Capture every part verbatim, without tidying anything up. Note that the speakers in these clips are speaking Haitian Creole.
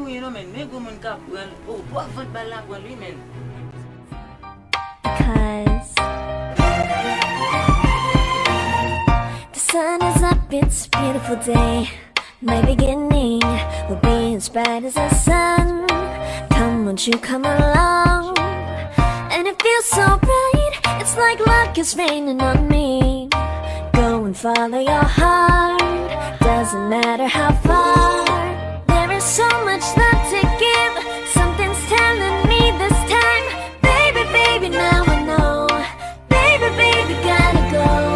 Wi non, men, men gwo moun k ap pran l. Oh, bò vant bal la pran l, wi, men. Because the sun is up, it's a beautiful day. My beginning will be as bright as the sun. Come, won't you come along? And it feels so bright, it's like luck is raining on me. Go and follow your heart, doesn't matter how far. There is so much love to give, something's telling me this time. Baby, baby, now I know. Baby, baby, gotta go.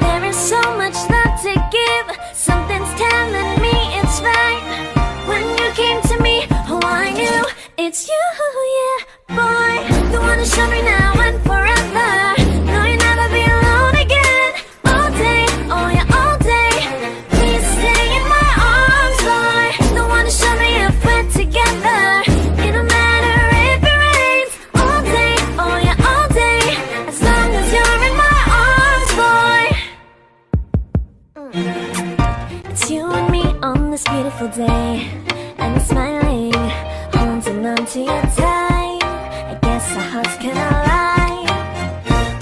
There is so much love to give, something's telling me it's right. When you came to me, oh, I knew it's you, yeah. Boy, the one who showed me now and forever. No, you'll never be alone again. All day, oh yeah, all day. Please stay in my arms, boy. The one who showed me if we're together. It don't matter if it rains. All day, oh yeah, all day. As long as you're in my arms, boy. It's you and me on this beautiful day. And we're smiling, holding on to you tight. I guess our hearts can align.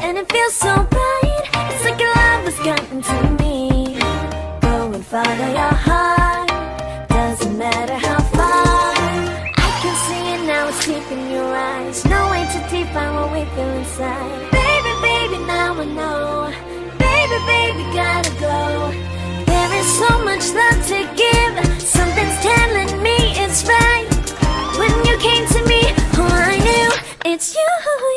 And it feels so bright, it's like your love has gotten to me. Go and follow your heart, doesn't matter how far. I can see it now, it's deep in your eyes. No way to define what we feel inside. Baby, baby, now I know. Baby, baby, gotta go. There is so much love to give. Something's telling me it's right. When you came to me, oh, I knew it's you,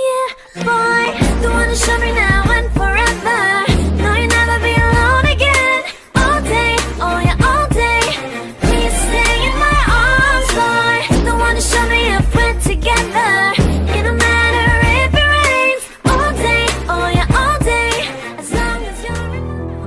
yeah, boy. The one who showed me now and forever. No, you'll never be alone again. All day, oh yeah, all day. Please stay in my arms, boy. The one who showed me if we're together. It don't matter if it rains. All day, oh yeah, all day. As long as you're in my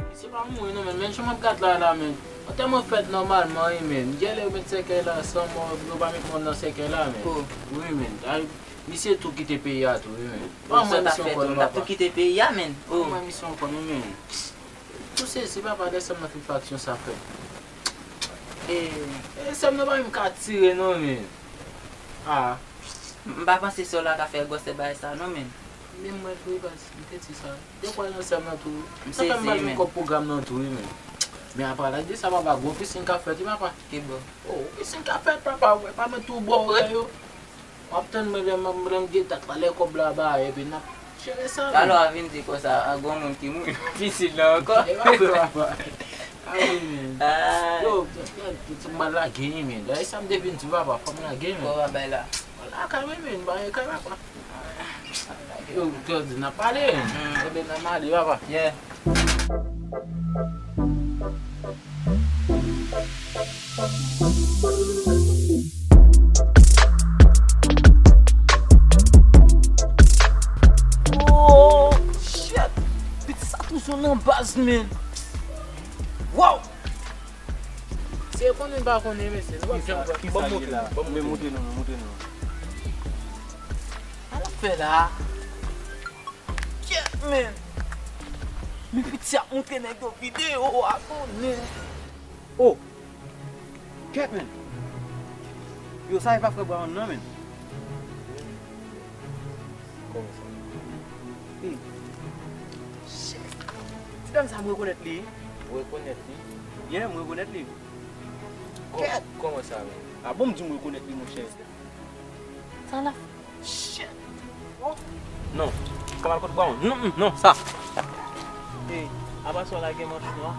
Misye pa mouri non, men, men jan m ap gad la, la, men. Antèman fèt nòmalman, wi, men. Genlè yo met sèkèy la san mò, yo pa met mò nan sèkèy la, men. Oh. Wi, men. Ay, misye tou kite peyi a tou, wi, men. Bon, sa ta fèt, ou t ap tou kite peyi a, men. Oh. Mwen misye ankò, men, men. Tou sezi, papa, lè sèm nan fin faksyon sa fè. E, e sèm nan pa menm ka tire, non, men. Ah. M pa panse sè w la ka fè gwòsè bagay sa, non, men. Men mwen tou, wi, baz, m te di sa. Yo kwè nan sèm nan tou. M Sa fè m sezi, pa jwenn men. Kòb pwogram nan tou, wi, men. Men apa la, di sa, papa, gwo pisin k ap fèt, wi, papa. Ki bò? Oh, pisin k ap fèt, papa, ou wè, pa mwen tou bò, ou wè yo. W ap tann mwen lè m, lè m gen dat la, lè kòb la ba, epi n ap jere sa, men. Talè w a vin di konsa, a, gon moun ki mouri nan pisin nan ankò. E pa vre, papa. A wi, men. Ah. Yo, ti mal lage, men. Dayè sa m te vin di, papa, fò m lage, men. Kò w a bay la. Lakay mwen, men, ba e kay papa. Yo, jodi n ap pale. Ebyen, n ap ale, papa. Yeah. Oh, shit! Pitit sa toujou nan baz, men. Wow! Se konnen pa konnen, mesye. Nou pa janm konn. Ban m montre nou, ban m montre nou. Sa l ap fè la? Kyèt, men. Men piti ap montre nèg yo videyo a, konnen. Oh! Kyèt, men. Yo, sa e pa frè Brown nan, men. Kòman sa? Hey. Shit. Ti dam sa, m rekonèt li. Ou rekonèt li? Yeah, m rekonèt li. Kò-, kòman sa, men? A bon, m di m rekonèt li, monchè. Sa la. Shit. Oh. Non. Kòman l kot Brown? Non, non, non, sa. Hey, apa sa w lage manch nwa?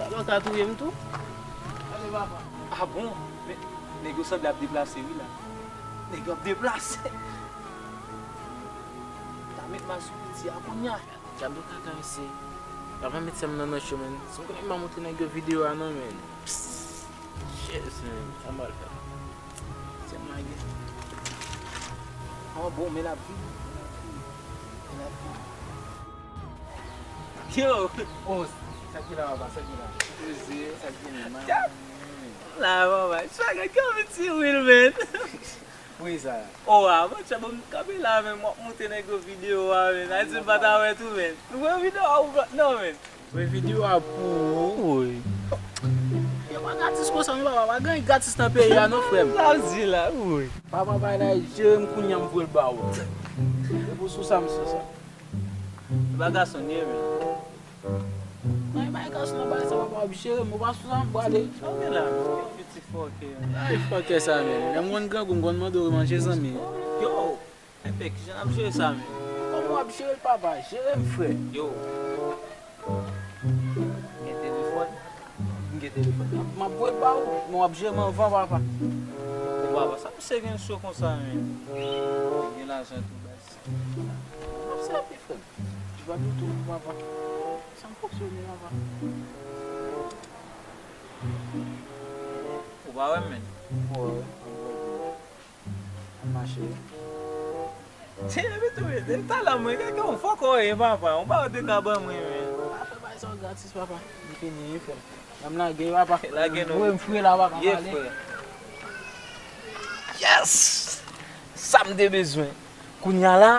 Talè w ta touye m tou? Ale, papa. A bon? Men, nèg yo sanble ap deplase, wi, la. Nèg yo ap deplase. Ta met mal sou piti a kounye a. Dyab yo kaka isi. Papa met sè m nan nan cho, men. Si m konnen m pa montre nèg yo videyo a non, men. Yes, men. Sa m pral fè. Sè m lage. Oh, bon, men l ap vini. Men l ap vini. Yo! Oh, sa ki la, papa, sa ki la? Poze, sa ki la? La, papa, chak ki anvi ti wil, men. Wi, sa. Oh, a, mwen, chè, bon, m kanpe la, men, m ap montre nèg yo videyo a, men. Ayiti m pa ta wè tou, men. Nou wè videyo a ou pa, non, men. Mwen videyo a pou ou. Wi. Yo pa gratis konsa, non, papa. Pa gen gratis nan peyi a, non, frè m. Sa w di la, wi. Papa, bay la, jere m kounye a, m voye l ba ou. E pou sou sa, m sou sa. E pa gason li ye, men. Nan, e pa gason nan bagay sa, papa, w ap jere m, ou pa sou sa, m prale. Sa w gen la, men? Piti fòkè. Ay, fòkè sa, men. Lè m konn grangou, m konn mande w manje, zanmi. Yo! Enben, kijan n ap jere sa menm? Kòman w ap jere l, papa? Jere m, frè. Yo. Gen telefòn? M gen telefòn. M ap voye l ba ou, men w ap jere m anvan, papa. Bon, papa, sa misye gen cho konsa menm? Li gen lajan tou, baz. M ap sèvi, frè m. Ti pa ditou, papa. Sa m fonksyone, papa. Ou pa wè m, menn? Bon, wè. Mache. Ti epi tou, depi talè mwen gen yon fòk ou ye, papa. Yon bagay ou te ka ban mwen, men. Pa fè bagay sa yo gratis, papa. Li fini, wi, frè m. Ban m lage, papa. Lage non. Voye m fre la, papa. Ye, frè. Yes! Sa m te bezwen. Kounye a la,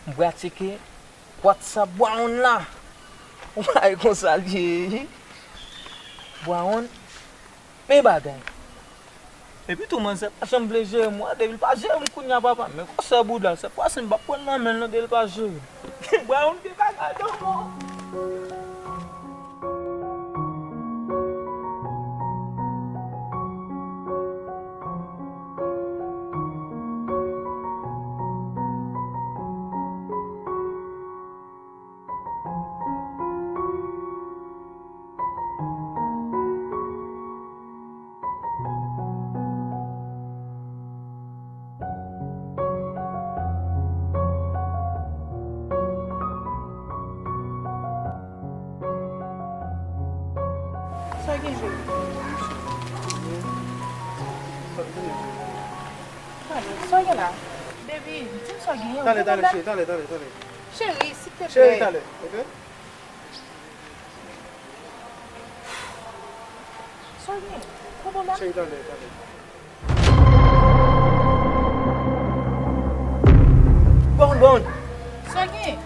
m pral tcheke WhatsApp Brown la. Yon bagay konsa l ye. Brown, men bagay. Epi tou, manzè pa janm vle jere m, wi, depi l pa jere m kounye a, papa. Men gwosè bouda, se pwa si m p ap pran nan men l non, depi l pa jere m. Brown, te ka gade w, non. Sa gen, cheri? Sa gen la? Baby, di m sa gen, ou gen pwoblèm? Talè, talè, cheri, talè, talè, talè. Cheri, silteplè. Cheri, talè, oke? Sa w gen? Pwoblèm? Cheri, talè, talè. Bon, bon. Sa w gen?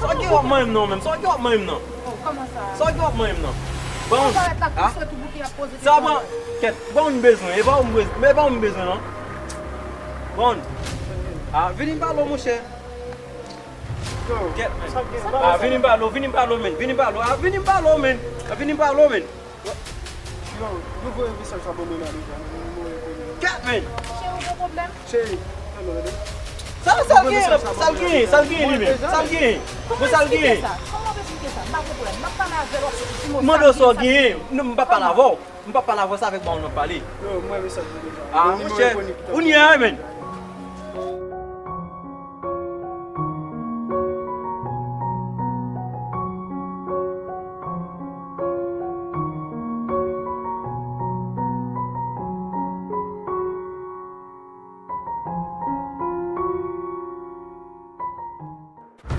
Sa w gen w ap manyen m nan menm? Sa w gen w ap manyen m nan? Oh, kòman sa? Sa w gen w ap manyen m nan? Bon. Sa w parèt la tou sou tou bouke ap poze kesyon. Sa pran kèt, bon, m bezwen. E pa ou m bezwen, e pa ou m bezwen non. Bon. Ah, vini m pale w, monchè. Kèt, men. Ah, vini m pale w, vini m pale w, men. Vini m pale w. Ah, vini m pale w, men. Ah, vini m pale w, men. Yo, yo voye mesaj sa ban mwen la deja. Kèt, men. Cheri, ou gen pwoblèm? Cheri, tande, tande. Sa, sa l gen, sa l gen, sa l gen li menm. Sa l gen. Bon, sa l gen. Kòman w ap esplike sa? Kòman w ap esplike sa? M pa gen pwoblèm. M ap pale avè l, w ap soti di m sa l gen. Mande w sa w gen. Non, m pa pale avè w. M pa pale avè w, se avèk Brown m ap pale. Yo, mwen mesaj li deja. Ah, monchè, ou ni a, men.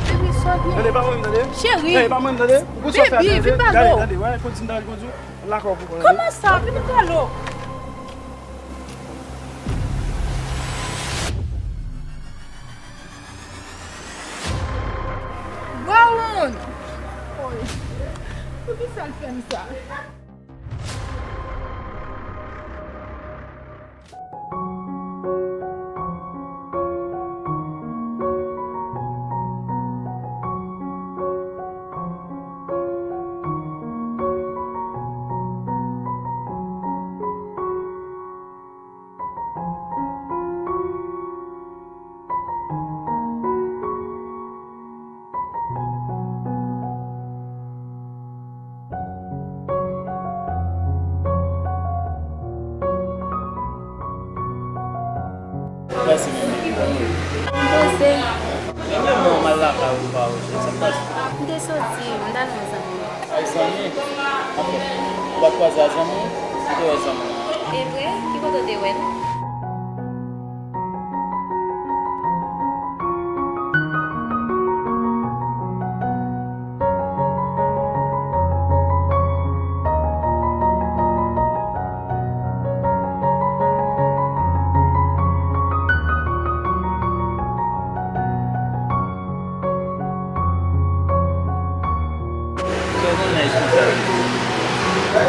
Baby, sa w gen? Tande, pa mwen, tande. Cheri. Hey, pa mwen, tande. Baby, vin pale w. Tande, tande, wè, konn si m ta konn di w. Lakò pou konn. Kòman sa? Vin pale w. Brown! Poukisa l fè m sa? Mèsi, men, men, men. Poze. Men, men, men, m al lakay ou pa ou, se sa k pase. M te soti, m t al wè zanmi m. Ay, zanmi? Anfen, ou pa t kwaze a zanmi w? Ou te wè zanmi w? E vre? Ki kote w te wè l?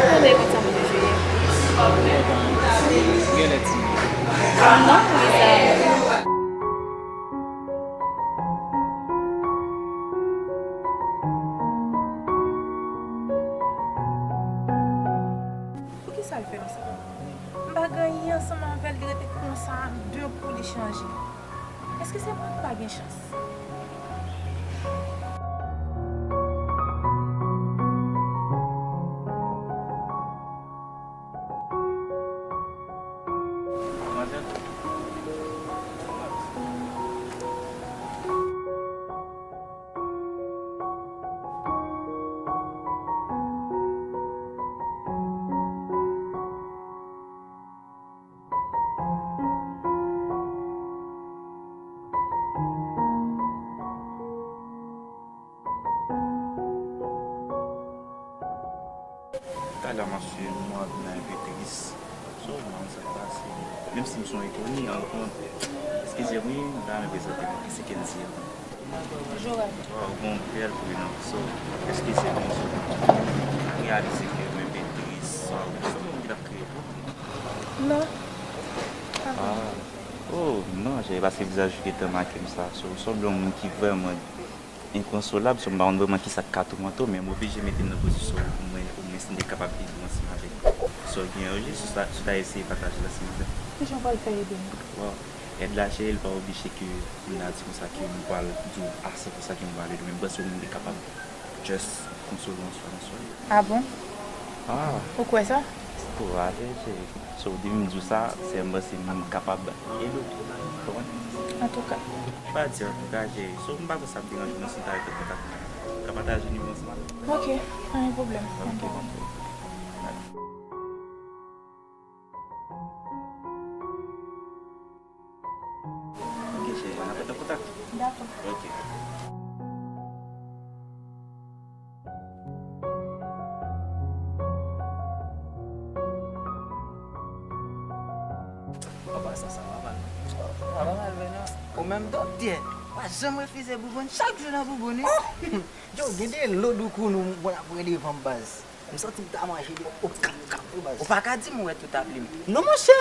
Tande konsa, mwen te jere. Ou genlè timid. Non, Louisa. Poukisa l fè m sa? M pa gen anyen ansanm avè l, li rete konsa, de kou li chanje. Èske se mwen ki pa gen chans? Manzè. Talè m ap swiv nou, m ap nan enpe tris. So, m pa konn sa k pase. Menm si m se yon enkoni, an konn, eskize m wi, m ta renmen prezante mwen. Ki se Kenzie an? Jorab. Waw, ou gen yon bèl prenon. So, eskize m, so, m reyalize ke m enpe tris. So, se ou menm ki t ap kreye pwoblèm. Non. Ah. Oh, non, jere, paske vizaj ou gentan make m sa. So, ou sanble yon moun ki vrèman enkonsolab, so m pa konn vrèman kisa k ka toumante w, men m oblije mete m nan pozisyon w pou mwen, omwen si m te kapab ede w ansanm avèk sa w genyen yo, jis si w ta, si w ta eseye pataje l ansanm avè m. Kijan w pral fè ede m? Bon, èd la, cheri, li pa oblije ke m ta di konsa ke m pral di w a san pou san ke m pral ede w, men m panse w menm te kapab just konsole w yon swa, yon swa. Ah bon? Ah. Ou kwè sa? Ou ale, cheri. So, depi m di w sa, se m panse m kapab ede w. Konprann? Antouka. Pa di antouka, cheri. So, m pa kwè sa ap deranje w, non, si m ta rete an kontak. Ou ka pataje nimewo ansanm avè m? Ok, pa gen pwoblèm. Ok, ok. Ok, cheri, n ap rete an kontak. Dakò. Ok. An pasan, sa va mal? Sa va mal vre non. Ou menm doktè, pa janm refize bouboun, chak jou nan bouboun wi. Oh! Yo, gen de lo doukounou mwen ap rele van baz. M santi m ta mache de o kap kap wi baz. Ou pa ka di m ou wè tout apli m. Non monchè.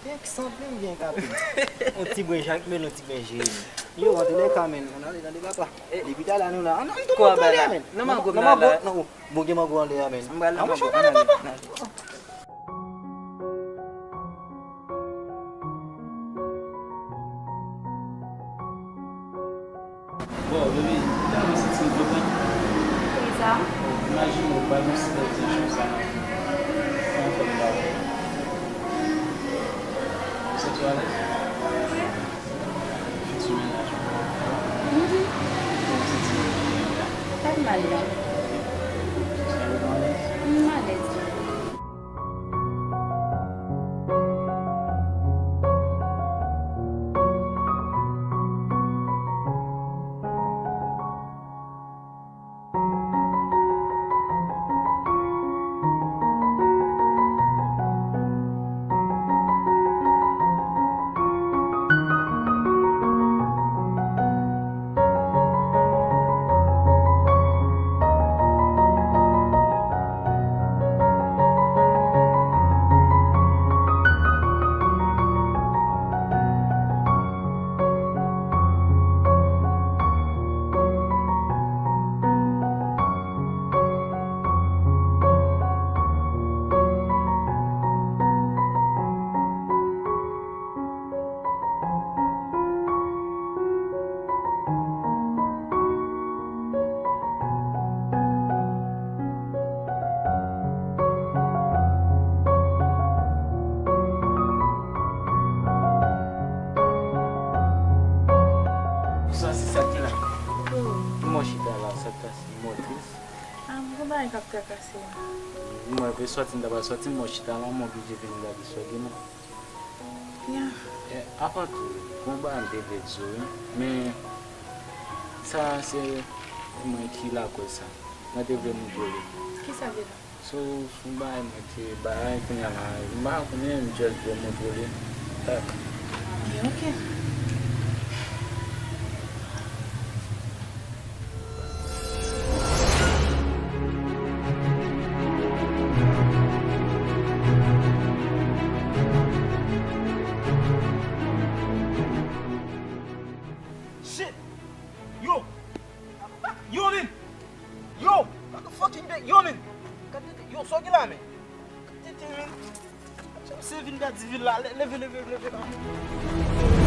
Gen san plim, gen kapli. On ti bren jakmel, on ti bren jeremi. Yo, antre lè ka, menn. Ann ale, tande papa. Depi talè nou la. Ann, ann tou monte anlè a, menn. Nan mango, nan mango, nan, bon, gen mango anlè a, menn. An monchè, ann ale, papa. Bon, baby, m tèlman santi m kontan. Poukisa? Imajine w pa gen yon ti bèl ti jan sa nan, nan kò pa w. Ou santi w alèz? Wi. Futur mennaj ou. Mhm. Kòman w santi w? Pa t mal non. Ou santi w alèz? M alèz wi. Sa se sa ki la. Ki mò chita la, sa k pase? Mò tris. Ah, m gon bagay k ap trakase m. Mwen vle sòti, m ta pral sòti, mò chita la, m oblije vin gade sòge mwen. Ya. Eh, avan tou, gon bagay m te vle di w, wi. Men, sa se mwen ki lakòz sa. Mwen te vle montre w li. Kisa l ye la? So, son bagay mwen te bay, kounye a la, m pa konnen, m just vle montre w li. Tak. Ok, ok. Yo, men. Gad tete, yo, sa w gen la, men. Gad tete, men. Ap chèche vin pèdi vil la. Leve, leve, leve la.